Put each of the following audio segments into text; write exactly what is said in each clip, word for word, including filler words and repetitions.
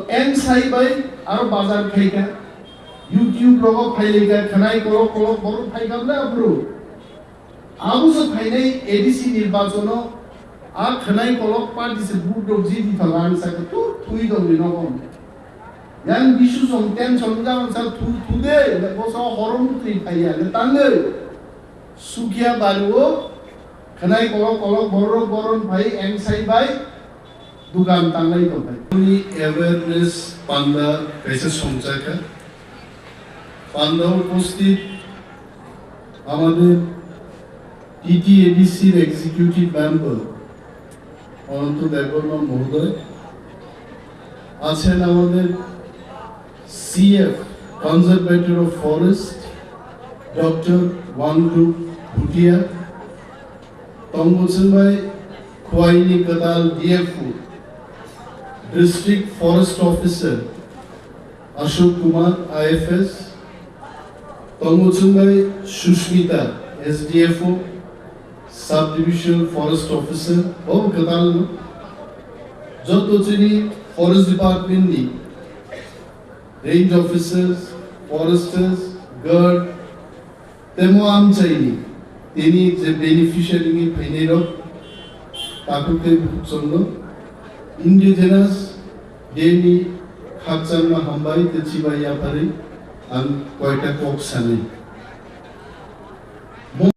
Eng sai bai aro bazar khaika, YouTube rogo phailaika, khwnai kolok kolok borok phaika bwle aphuru. Abo se phainai A D C nirbachono a khwnai kolok party se vote rok jidi thala ang sakha tu thui dongni nogo. Yang bisu song tension jang sa thu thu de, le bosa horom twi phaiya, le tang de. Sukya bario khwnai kolok kolok borok boron phai eng sai bai dukan tanglai tongphai. Ni awareness panda kaisa songchakha. Panda উপস্থিত আমাদের টিটিএডিসির executive member Ananta Debbarma মহোদয়, আছেন আমাদের CF, conservator of forest, doctor Wangdu Bhutia, tongo chwng bai Khwaini kwtal DFO, district forest officer Ashok Kumar IFS, tongo chwng bai Sushmita, SDFO, sub division forest officer, bo kwtal no. Joto chini forest department ni range officers, foresters, guard, temo amchaini tini je beneficiary ni phainai rok takhuk tei bukhuk chwngno indigenous day ni khakchangma hambai tei chibai yapharwi ang koita kok sanai.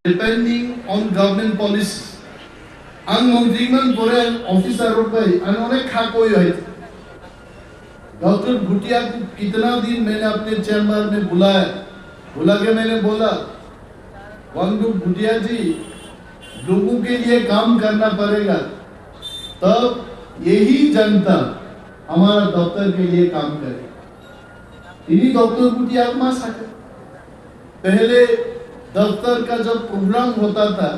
Depending on government policy, ang mantri man pore ang officer rok bai ang onek kha koi hai. Doctor Bhutia को कितना दिन मैंने अपने चैम्बर में बुलाया, बुला के मैंने बोला, वांगडू भूटिया जी, लोगों के लिए काम करना पड़ेगा, तब यही जनता हमारा दफ्तर के लिए काम करेगा। Ini डॉक्टर भूटिया को मासा कर। पहले दफ्तर का जब प्रोग्राम होता था,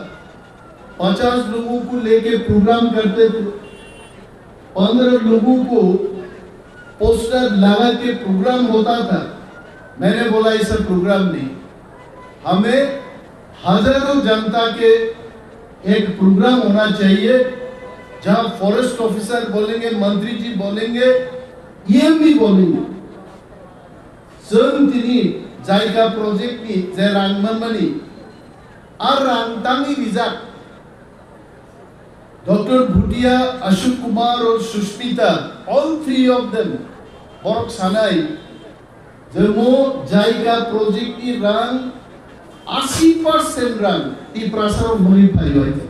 पचास लोगों को लेके प्रोग्राम करते थे, पंद्रह लोगों को पोस्टर लगा के प्रोग्राम होता था। मैंने बोला, ऐसा प्रोग्राम नहीं, हमें हजारों जनता के एक प्रोग्राम होना चाहिए, जहां फॉरेस्ट ऑफिसर बोलेंगे, मंत्री जी बोलेंगे, ईएम भी बोलेंगे। Chwng tini Jaika project ni je rang manmani, a rang tangwi rijak. Doctor Bhutia, Ashok Kumar or Sushmita, all three of them, borok sanai je mo Jaika project ni rang, asi percent rang Tiprasa rok mani phaibai.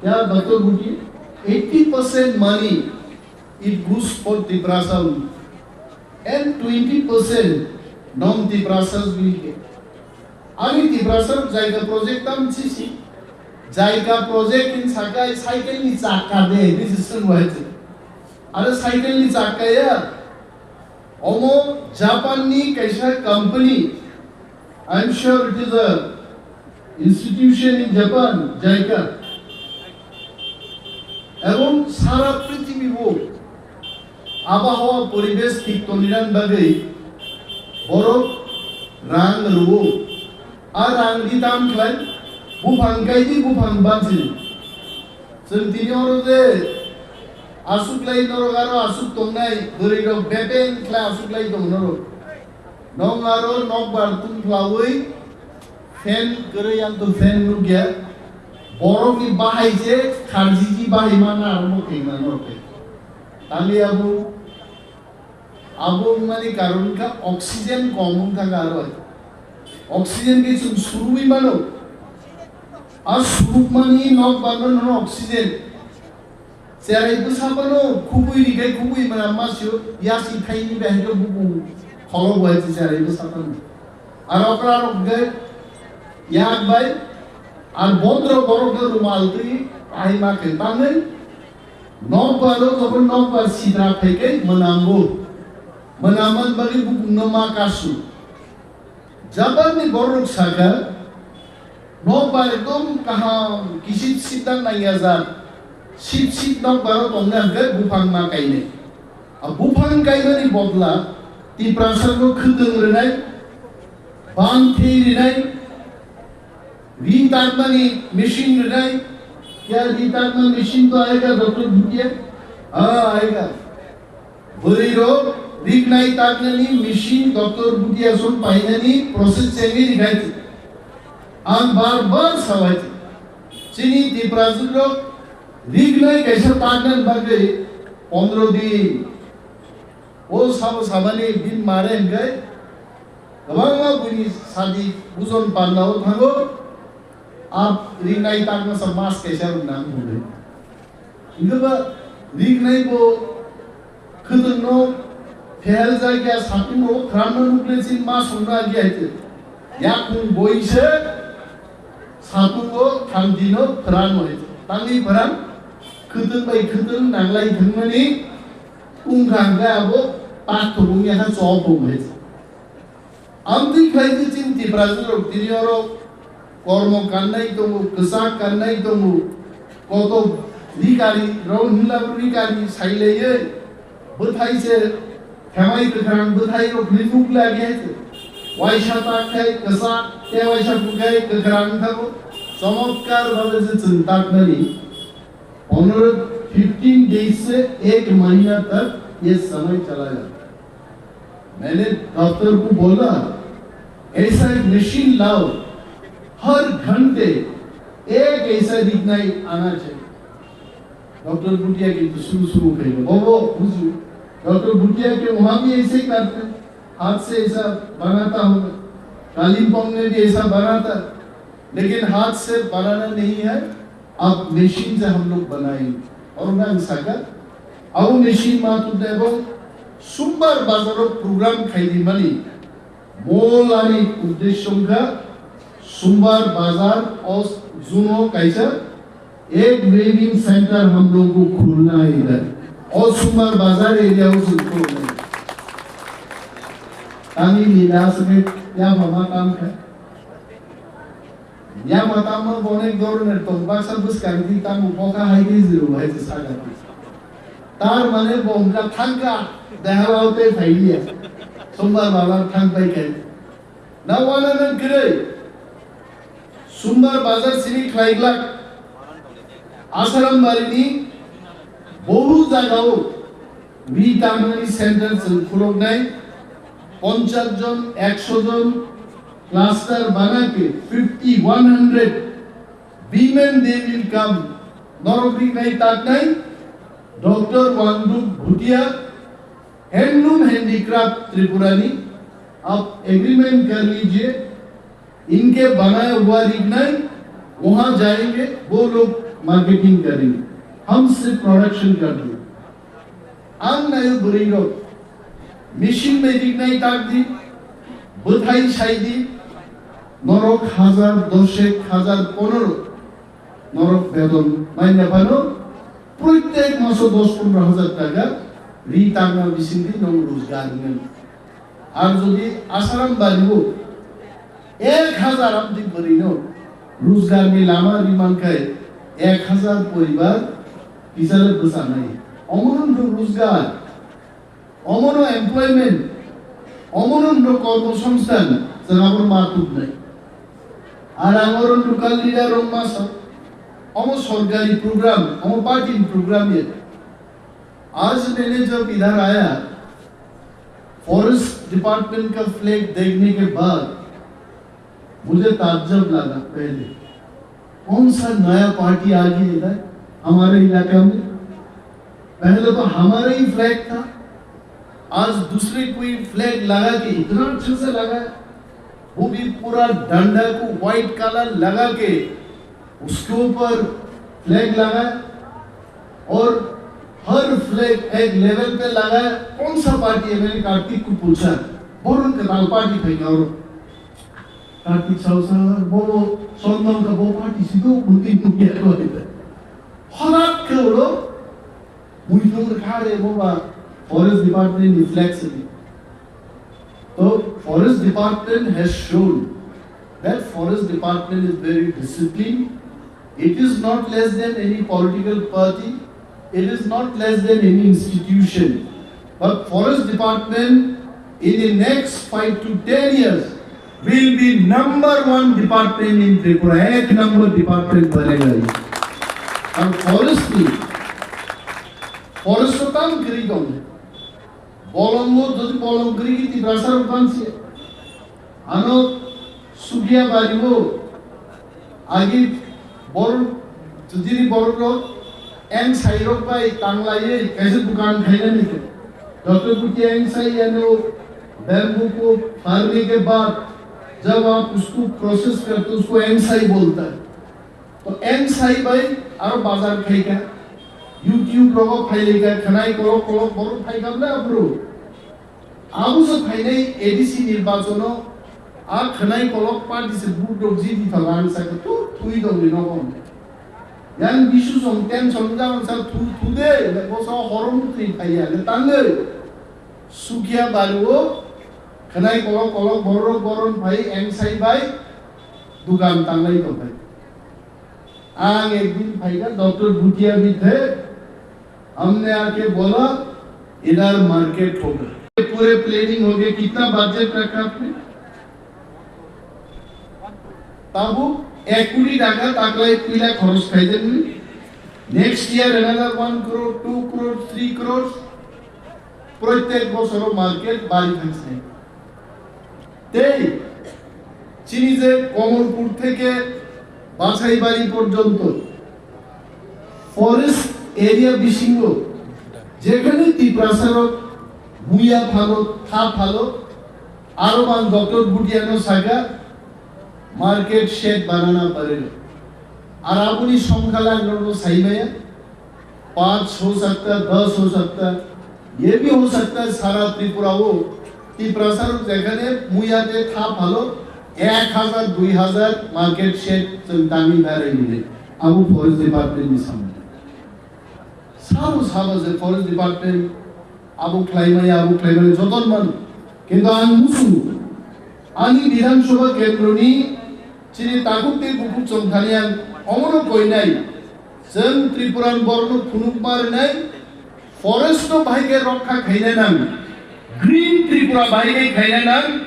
Ya, Doctor Bhutia, eighty percent money it goes for Tiprasa only. And twenty percent non Tiprasas will get. Ani Tiprasa Jaika project tam sisi. Jaika project in sakai cycle ni chakka de, this is still wahai. Are cycle ni chakka ya. Omo Japan ni kaisa company. I'm sure it is a institution in Japan, Jaika. Ebong sara prithibi bo abahwa poribesh thik toninan bagwi borok rang rwo. A rang di tam khlai buphang kaidi buphang bansi. Chwng tini oro je aswk lai norok aro aswk tongnai bwrwi rok bebeng khlai aswk lai tong norok. Nong aro nokbar tungphlawi fan kwrwi ang to fan nukya. Borokni bahai je kharjiji bahai mana aro bo kengna norok khe. Tali abo, abo wngmani karon kha oxygen kom wngkha aro. Oxygen khe chwng surwi mano. A surukmani nokbar no nono oxygen. Cherai bwsa phano khubui rigai khubui mwnam masio yasi thaini bahai khe bubung kholo bai se cherai bwsa phano. Aro okra rok khe yak bai ar bondro borok khe rumal twi ai ma khe tangwi nokbar o jokhon nokbar sidra phai khe mwnam bo. Mwnam man bagwi bubung no ma kasu. Japan ni borok saka, nokbar ekdom kaham, kisit sit dan nangya jat. Sit sit nokbar o tongna hwnkhe buphang ma kainai. A buphang kainani bodla, Tiprasa no khwtwng rwnai, bang thwi rwnai, ri takmani machine rwnai, kya ri takma machine to aega, Doctor Bhutia? Ah, aega. Bwrwi rok Rignai taknani machine Doctor Bhutia song painani process chengwi rikhai. Ang bar bar sabai. Chini Tiprajwk rok rignai kaisa taknani bagwi pondro din. O sabo sabani din mare hingkai kwbangma buini sadi bujon panda o thango. Ap rignai takna sa mas kaisa rok nang hwnwi. Hingke ba rignai bo khwtwngno phel jagya satungo khranma nukle chin ma songna agi aite. Yakung boise satungo khandino khranma aite. Tangni pharan khwtwng bai khwtwng nanglai thwngmani ungkha hingke abo pak thubung yakha chobung aite. Amtwi khlai di chini Tiprajwk rok tini oro kormo kannai tongo, kwchak kannai tongo, koto rikari, rong hinla rikari sailaiwi bwthai se themai kwkhrang bwthai rok hinwi nuk lagi hai se. Waisa tak khai kwchak, tei waisa bukhai kwkhrang thago. Chomotkar bhabe je chwng taknani. Pondro fifteen days se ek mahina tak ye samay chala jata. मैंने डॉक्टर को बोला, ऐसा एक मशीन लाओ, हर घंटे एक ऐसा रिगनाई आना चाहिए। डॉक्टर भूटिया की तो शुरू शुरू कही, वो वो बुझू, डॉक्टर भूटिया के वहाँ भी ऐसे ही करते हैं, हाथ से ऐसा बनाता होगा, कालिम्पोंग में भी ऐसा बनाता, लेकिन हाथ से बनाना नहीं है, अब मशीन से हम लोग बनाएंगे। Oro ang saka, abo machine ma tubda ebong Sumbar bazar o program khaidi mani. Mol ani uddesho wngkha Sumbar bazar o June o kaisa ek weaving center hum log ko khulna hai idhar. O Sumbar bazar area o jun khulna hai. Tani nila asme ya mama kam kha. Yama tamo bo onek dhoroner tong, baksa bwskang di tamo bokha hai khe jiro hai se saga. Tar mane bo wngkha thangkha, deha lao tei phailiya. Sombar bazar thang pai khe. Na wana nang kwrwi. Sombar bazar sini khlai glak. Asaram barini boru jagao ri tangnani center chwng khuloknai. Ponchas jon, ekso jon, cluster bana khe fifty, one hundred women they will come. Norok rinai taknai Doctor Wangduk Bhutia, Handloom Handicraft Tripura ni, आप एग्रीमेंट कर लीजिए, इनके बनाया हुआ रिगनाई वहां जाएंगे, वो लोग मार्केटिंग करेंगे, हम सिर्फ प्रोडक्शन कर देंगे। Ang nayo bwrwi rok machine bai rignai tak di, bwthai sai di, norok hazar, doshek, hazar, ponoro norok beton manya phano, proitek maso dos pondro hazar taka ri tangma bising di nong rojgar wngnai. Ar jodi Asaram bari o ek hazar amtwi bwrwino rojgarni lama ri mankhai ek hazar poribar kisale bwchanai. Omono wngkha rojgar, omono employment, omono wngkha kormo songsthan, chwng abono ma tubnai. Ar ang oro local leader rok ma sa, omo sorkari program, omo party ni program ya. आज मैंने जब इधर आया, forest department का फ्लैग देखने के बाद मुझे ताज्जुब लगा पहले, कौन सा नया पार्टी आ गया इधर हमारे इलाका में? पहले तो हमारा ही फ्लैग था, आज दूसरे कोई फ्लैग लगा के इतना अच्छे से लगा है, वो भी पूरा डंडा को व्हाइट कलर लगा के उसके ऊपर फ्लैग लगा है और हर फ्लैग एक लेवल पे लगा है। कौन सा पार्टी है? मैंने कार्तिक को पूछा, बोल उनका लाल पार्टी फेंका और कार्तिक साहु सर वो सोनम का वो पार्टी सीधो उनकी मुखिया को है। हरात के वो लोग मुझे तो खा रहे वो फॉरेस्ट डिपार्टमेंट रिफ्लेक्स भी तो forest department has shown that forest department is very disciplined. It is not less than any political party. It is not less than any institution. But forest department in the next five to ten years will be number one department in Tripura. Ek number department banega. And forest ni, forest ko tam kiri dong. Bolongo jodi bolong kwrwi khe Tiprasa rok bansi. Ano Sukia bari o agi bor jodi borok rok eng sai rok bai tanglaiwi kaisa dukan khainani khe. Doctor Bhutia eng sai ano bamboo ko pharne ke baad jab aap usko process karte ho usko eng sai bolta hai. To eng sai bai aro bazar khaika, YouTube rogo phailaika, khwnai kolok kolok borok phaika bwle aphuru. Abo se phainai A D C nirbachono a khwnai kolok party se vote rok jiti thala ang sakha, tu thui dongni nogo. Yang bisu song tension jang sa thu thu de, le boso horom twi phaiya, le tangwi. Sukia bario khwnai kolok kolok borok boron phai eng sai bai dukan tanglai tongphai. आंग एक दिन भाई का डॉक्टर भूटिया भी थे, हमने आके बोला इधर मार्केट होगा। पूरे प्लानिंग हो गया, कितना बजट रखा आपने? Tabuk ek koti taka taklai puila khoros khaijak ni. Next year another one crore, two crore, three crore. Protek bosoro market bari thangsai. Tei chini je Komolpur theke Basaibari porjonto forest area bisingo jekhane Tiprasa rok muya phalo, tha phalo, aro bang Doctor Bhutia no saka market shed banana parelo. Ar aboni songkhala no saimaya. पाँच हो सकता है, दस हो सकता है, ये भी हो सकता है सारा त्रिपुरा वो Tiprasa rok jekhane muya de tha phalo ek hajar, dui hajar market shed chwng tangwi berai mile abo forest department ni samung. Sabo sabo je forest department abo khlaimaya, abo khlaimaya joton mano. Kintu ang musungo ani Bidhan Sabha kendroni chini takhuk tei bukhuk chongthani ang omono koinai. Chwng Tripuran borokno phunukma rwnai, forest no bahai khe rokha khaina nang, Green Tripura bahai khe khaina nang,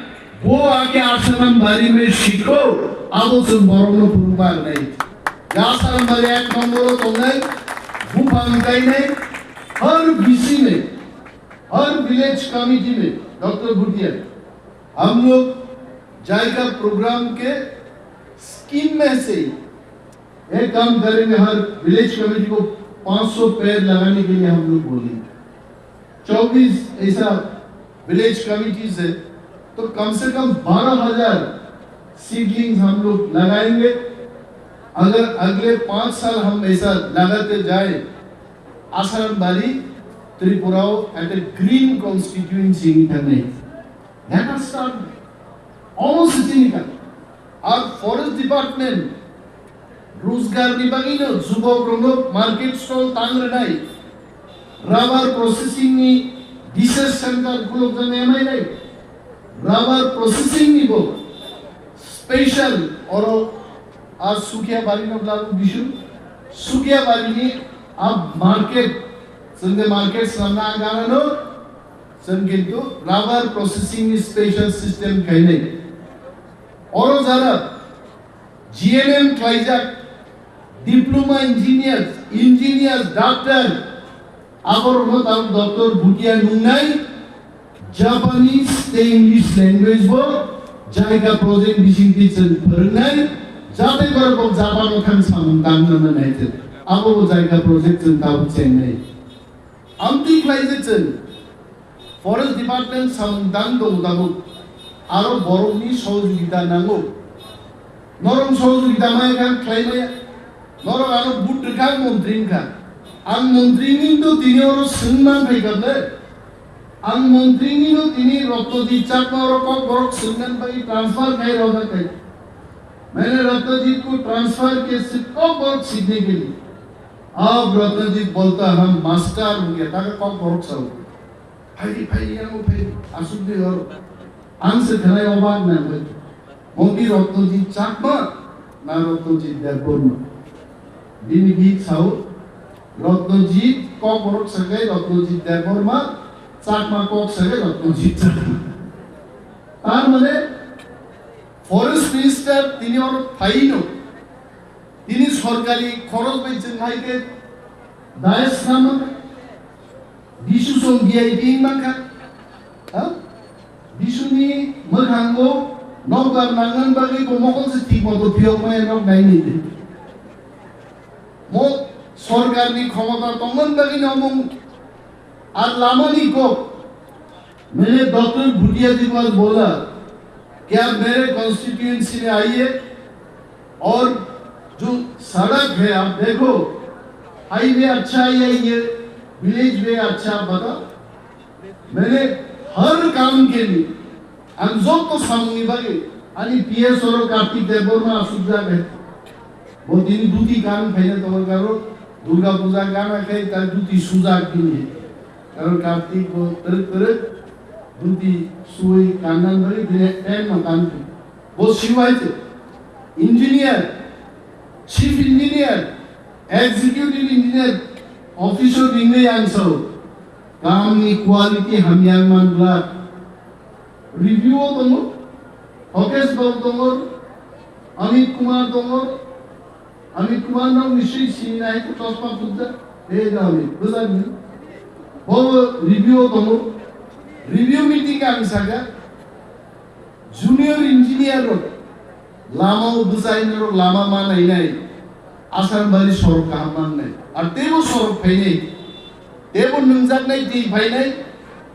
bo ake Asaram bari me sikho, abo chwng borokno phunukma rwnai. Asaram bari ek nombor o tongnai, buphang kainai, har bisi me, har village committee me, Doctor Bhutia, हम लोग जायका प्रोग्राम के स्कीम में से एक काम करेंगे, हर village committee को पाँच सौ पेड़ लगाने के लिए हम लोग बोलेंगे। चौबीस ऐसा विलेज कमेटीज है, तो कम से कम बारह हज़ार सीडलिंग्स हम लोग लगाएंगे। अगर अगले पाँच साल हम ऐसा लगाते जाए, Asaram bari Tripura o at a green constituency ni thani. Let us start. Almost sitting. Ar forest department Rojgar ni bagwi no jubok rokno market stall tang rwnai, rubber processing ni research center khulok jani amai nai, rubber processing ni bo special oro a Sukia bari no blabu bisu, Sukia bari ni a market, chwng de market slamna ang gana no, chwng kintu rubber processing ni special system khainai. Oro jara G N M khlaijak, diploma engineers, engineers, doctor, aborokno tamo Doctor Bhutia nungnai Japanese tei English language bo JICA project bisingtwi chwng phwrwngnai, jate borok bo Japan o thang samung tangna nanai chwng. Abo bo JICA project chwng tabuk chengnai. Amtwi khlai je chwng forest department samung tang tongo tabuk, aro borokni sohojogita nango. Norok sohojogita maya kha khlai maya. Norok ano vote rwkha ang montri wngkha. Ang montri wngwi to tini oro swngman phai kha ble. Ang montri wngwi no tini Ratnajit Chakma oro kok borok swngman bai transfer khai rwkha khai. मैंने रत्नजीत को ट्रांसफर किया सिर्फ कॉकबॉक्स सीखने के लिए। अब रत्नजीत बोलता हम मास्टर हो गया, ताकि कॉकबॉक्स हो। Phaidi, phaidi, yang phaidi, asuk de oro. Ang se khanai obak nang bai. Mogi Ratnajit Chakma na Ratnajit Debbarma. Bini bit sao Ratnajit kok borok sakai Ratnajit Debbarma, Chakma kok sakai Ratnajit Chakma. Tar mane Forest Minister tini oro phaino, tini sorkari khorok bai chwng hai khe dayas kha mankha, bisu song V I P wng mankha, Ha? Bisuni mwkhango nokbar nangnan bagwi bo mokol se thik moto phiyok maya nok nai ni de. Mo sorkar ni khomota tongman bagwi no mung ar lama ni kok. मैंने डॉक्टर भूटिया जी को आज बोला कि आप मेरे कॉन्स्टिट्यूएंसी में आइए और जो सड़क है आप देखो, हाईवे अच्छा है या ये विलेज वे अच्छा, आप बताओ। मैंने हर काम के लिए, ang joto samungni bagwi ani P S oro Kartik Debbarma asukjak hai. Bo tini duti kan phaina tongo karo Durga Puja gana khai ta duti sujak bini. Karo Kartik bo twrwk twrwk duti sui kannan bagwi bini pant no kan. Bo siwai te engineer, chief engineer, executive engineer, officer ringwi ang sao. Kamni quality hamya man glak. Review o tongo, Hokesh Babu tongo, Amit Kumar tongo, Amit Kumar no nisui sini nai to chosma pujja, he da Amit, bujak ni. Bo review o tongo, review meeting ang saka, junior engineer rok, lama o bwsai norok lama ma nainai, Asarambari sorok kaham ma wngnai. Ar teibo sorok phainai, teibo nwngjaknai twi phainai.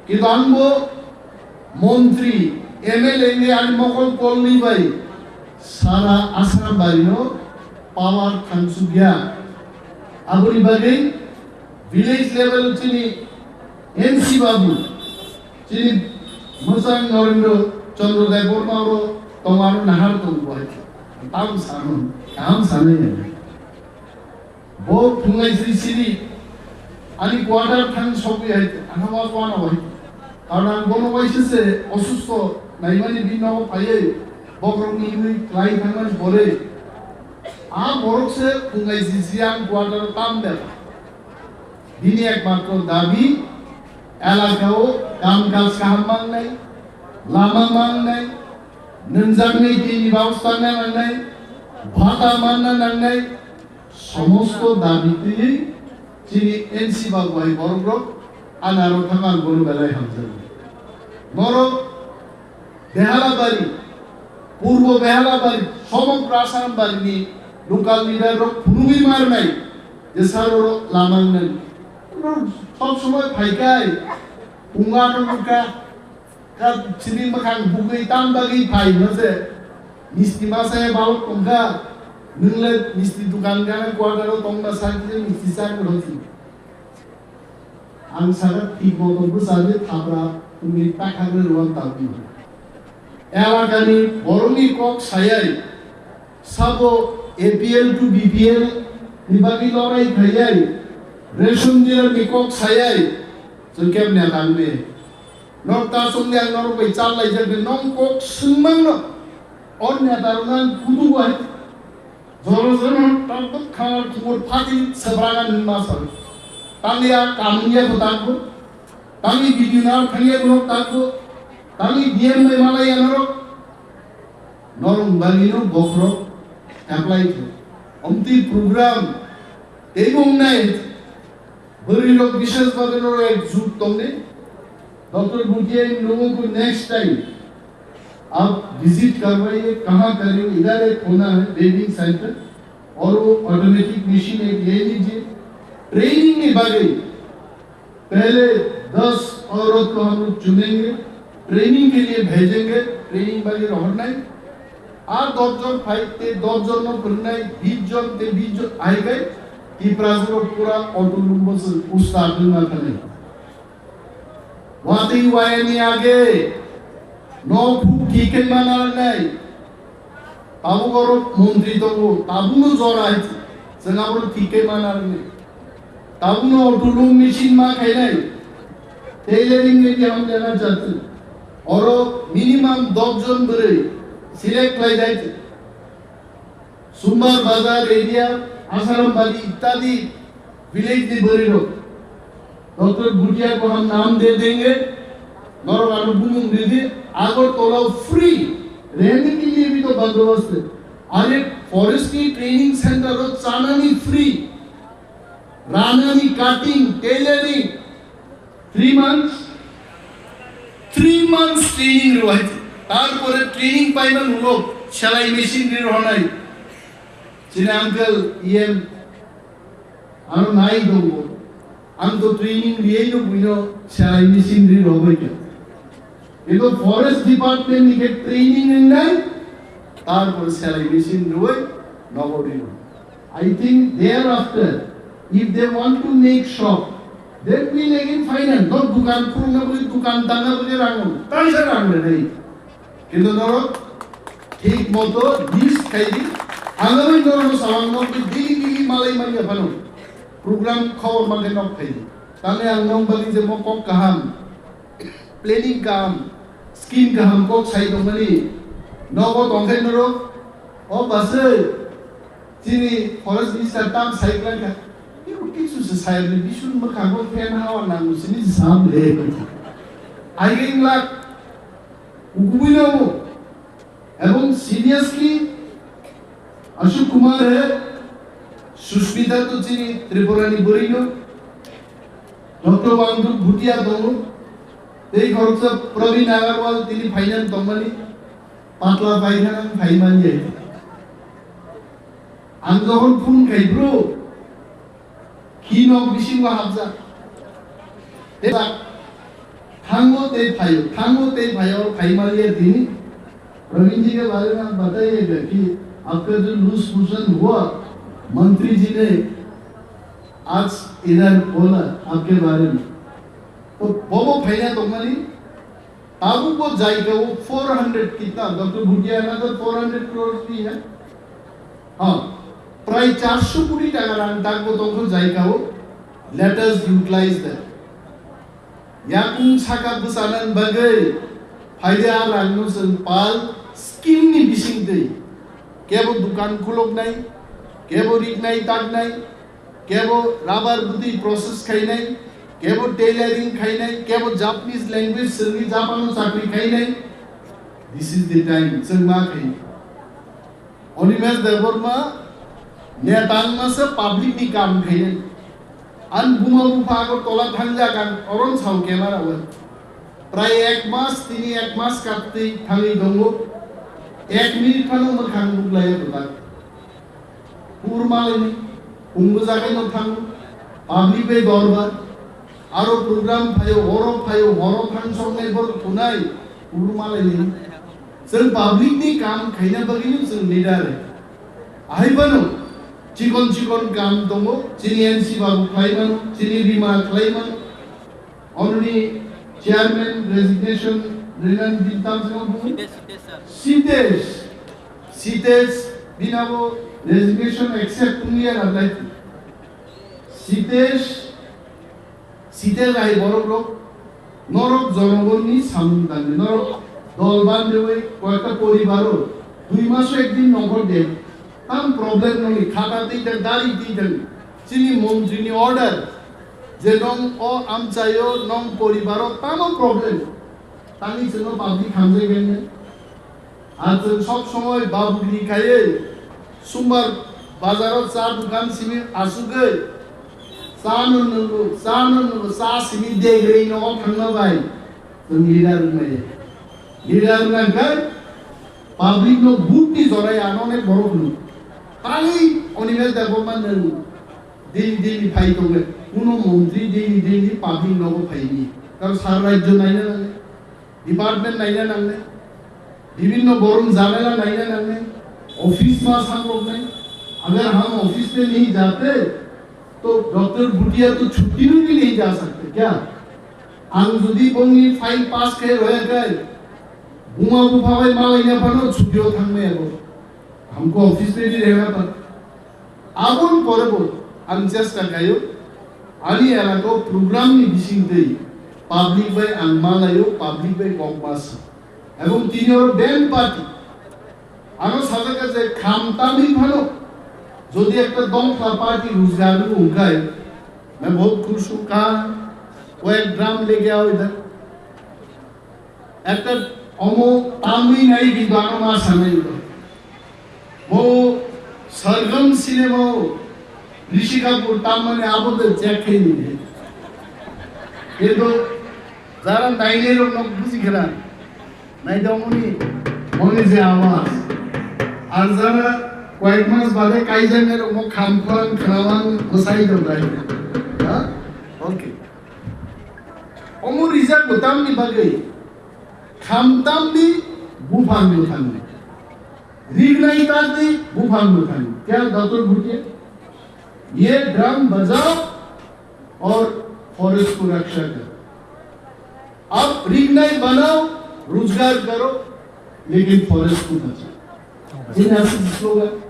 Kintu ang bo montri, M L A ni ani mokol kolni bai sara Asarambari no power thangsukya. Aboni bagwi village level chini N C Babu, chini mwchang Narendra Chandra Debbarma oro tongo, ano nahar tongo bo hai khe. Tamo sano, kaham sanai ya. Bo phungai sri sri ani quarter thang sogwi hai khe, ano wa wa no hai. Karon ang bono waisa se osusto naimani bini nogo phaiwi bokrokni hinwi klai thangmani pore. A borok se phungai sri sri ang quarter tam de. Bini ekmatro dabi elakao kam kaj kaham mangnai, lama mangnai, nwngjaknai tini babosta nangnai, bhata manna nangnai, somosto dabi twi chini N C Babu hai borok rok ani aro thangma ang bono belai hamjakgo. Norok Behalabari, Purbo Behalabari, somogro Asarambari ni local leader rok phunugwi marnai je sir oro lama wngnani. Sob somoi phaikai, punga no nukha, ka chini mwkhang bugwi tam bagwi phai no se, misti masa ya balok tongkha, nwng le misti dukan gana quarter o tongma sa khe misti sa kwrwng si. Ang saka thik moto bwsa de thapra wngwi takhagwi rwna tangwi. Elakani borokni kok sayai sabo A P L to B P L ni bagwi lorai khaiyai, ration dealer ni kok sayai chwng kemne tangwi. Nok ta chwngni ang norok bai chal laijak de nong kok swngmang no. O neta rok nang kudu wai. Joro joro tabuk khangar khumur phati sebrang ani masa. Tangya kamungya ko takbo. Tangi video na thangya ko takbo. Tangi D M bai malaya norok. Norong bani no bokhorok apply khe. Omti program tei bo wngnai. Bwrwi rok bishes bhabe norok ek jut tongdi. Doctor Bhutia in logo ko next time आप विजिट करवाइए, कहाँ करेंगे, इधर एक होना है waving centre और वो ऑटोमेटिक मशीन एक ले लीजिए। ट्रेनिंग ni bagwi पहले दस औरत को हम लोग चुनेंगे, ट्रेनिंग के लिए भेजेंगे, training bagwi rohornai. A dos jon phai te dos jon no phwrwngnai, bis jon te bis jon aibai, Tiprasa rok pura autonomous ustad wngma thani. Watwi wayani age no khuk thik khe mana rwnai. Tabuk oro montri tongo, tabukno jora hai chwng abono thik khe mana rwnai. Tabukno autonomous machine ma khainai. Tailoring ni biham dena jati. Oro minimum dos jon bwrwi select khlai jai. Sumbar Bazar area, Asarambari ityadi village ni bwrwi rok. Doctor Bhutia ko hum naam de denge, norok ano bumung de di, Agartala free, rehne ke liye bhi to bandobast hai. Are forestry training center o chanani free, ranani cutting, tailoring, three months, Three months training rwai. Tarpore training paimani ulo selai machine ri rwnai. Chini uncle E M ano nai dongo. Ang to training riyai no buino selai machine ri rwbai kha. Ito forest department ni khe training wngnai, tarpor selai machine rwai nogo ri rw. I think thereafter, if they want to make shop, then we'll again finance. No dukan khulukna bagwi, dukan dana bagwi rang, taisa rang rwnai. Kintu norok thik moto list khai di. Hangwi norok salang nok di daily daily malai manya phano. Program khobor mangkhe nok khai di. Tani ang nong bagwi je mo kok kaham, planning kaham, scheme kaham kok sai tongmani. Nogo tongkhe norok, o basai, chini forest minister tam sai klangkha. Iko kisu se sai ni bisun mwkhango fan hawa nango sini sam le. Aigeng lak ukubui nango. Ebong seriously Ashok Kumar he, Sushmita to chini Tripura ni bwrwi no, Doctor Wangduk Bhutia tongo, tei khoroksa Praveen Agarwal tini finance tongmani, patla paithana phaimani hai. Ang jokhon phone khai bro, Khi nok bisingo hapjak. Tei ba, thango tei phaio, thango tei phaio, phai maliya tini. Praveen ji के बारे में आप बताइएगा कि आपका जो loose motion हुआ मंत्री जी ने आज इधर बोला आपके बारे में, तो bobo phaina tongmani. Tabukbo jaigao four hundred kitna, Doctor Bhutia another four hundred crores ri hai. Ha, prai charso koti taka rang takbo tongkho jaigao. Let us utilize that. Yakung saka bwchanani bagwi phaidi a rangno chwng pal scheme ni bisingtwi. Kebo dukan khuloknai, kebo riknai taknai, kebo rubber bwtwi process khainai, kebo tailoring khainai, kebo Japanese language swrwngwi Japan o chakri khainai. This is the time, chwng ma khainai. Animesh Debbarma neta wngma se public ni kam khainai. Ang buma bupha Agartala thangjak, ang oron sao camera o. Prai ek mas, tini ek mas kattwi thangwi tongo. Ek minute phano mwkhang nuklaiya kwtal. Pur malaini, pungbo jagai no thango, public bai dorbar, aro program phaio, oro phaio, horo thang songnai borok thunai, pur malaini. Chwng public ni kam khaina bagwi no chwng leader. Ahai phano chikon chikon kam tongo, chini N C babu khlai mano, chini Rima khlai mano. Ononi chairman resignation rinan din tam se wng Sitesh, Sitesh, Sitesh, binabo resignation accept wngya na lai. Sitesh, Sitesh hai borok rok, norok jonogonni samung tangdi, norok dol bandewi koyekta poribaro dui maso ekdin nongkhor de, tam problem nongni khata twi tang, dari twi tang, chini montri ni order, je nong o amchaio nong poribaro tamo problem, tangwi chwngno public hamjai khainai. Ar chwng sob somoi babugiri khaiwi sumbar bazaro cha dukan simi asugwi cha no nwngo, cha no nwngo, cha simi degri nogo thangma bai chwng leader wngnai. Leader wngkha public no vote ni jorai ano onek borok hwnwi. Tangwi Animesh Debbarma nwng Delhi, Delhi phai tongo. Kuno montri Delhi, Delhi public nogo phaini. Karon sara rajyo naina nangnai, department naina nangnai, bibhinno borom jamela naina nangnai, office ma samloknai. Agar hum office mein nahi jate, to Doctor Bhutia to chutti mein bhi nahi ja sakte kya? Ang jodi bongni file pass khe roya khai, buma bupha bai malaina phano chutti o thangmaya bo. Hamko office ready rehna pa. Aboni pore bo ang chesta khaio, ani elaka o program ni bisingtwi public bai ang malaio, public bai kok bas. Ebong tini oro band party. Ano sajak je kham tamni phano jodi ekta dongkha party rojgar wngkhai, main bahut khush hota, wo ek drum leke aao idhar. Ekta omo tamwi nai kintu ano ma sanai bo. Mo Sargam cinema o Rishi Kapoor tammani abo de check khai ni. Kintu Jara nainai rok nok buji khna. Nai dong muni. Moni je awas. Ar jara koyek mas bade kai jai nai rok mo kham khwang khna wang bwsai dong dai. Ha? Okay. Omo rijak bo tamni bagwi. Kham tamni buphang mwthangni. Rignai tamni buphang mwthangni. Kya Doctor Bhutia? Ye drum bajao aur forest ko raksha karo. Ab rignai banao, rojgar karo, lekin forest ko bachao. Jini asli slogan.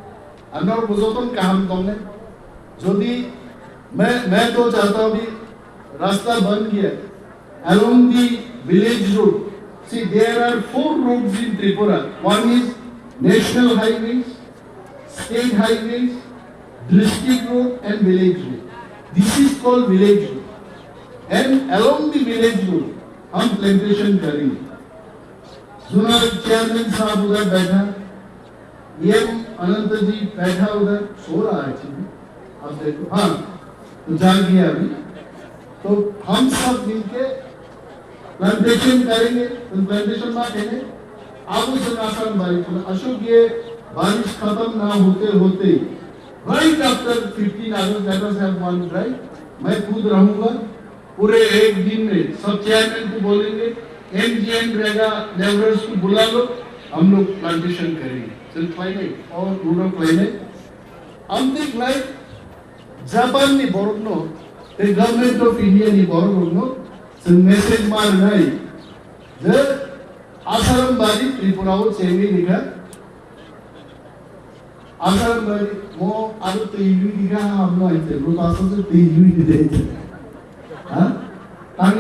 Amra bojoton kaham tongnai. Jodi main, main to chahta hu abhi rasta ban gaya along the village road. See, there are four roads in Tripura. One is national highways, state highways, district road and village road. This is called village road. And along the village road, हम प्लांटेशन करेंगे। Zonal chairman साहब उधर बैठा, ईएम अनंत जी बैठा उधर, सो रहा है एक्चुअली। अब देखो, हाँ, तो जा गया अभी। तो हम सब मिलके प्लांटेशन करेंगे। तो प्लांटेशन मा khainai, abo chwng Asarambari phano, ashok ye barish khatam na hote hote, right after fifteen August, let us have one drive. मैं खुद रहूंगा, पूरे एक दिन में सब चेयरमैन को बोलेंगे, एमजीएनरेगा लेबरर्स को बुला लो, हम लोग प्लांटेशन करेंगे। Chwng khlainai, o rudo khlainai. Amtwi khlai Japan ni borok no tei Government of India ni borok rok no chwng message ma rwnai je Asarambari Tripura o chengwi rikha. Asarambari mo aro twi lui rikha hamno aite, bro pastor se twi lui rikha. Ha? Tangwi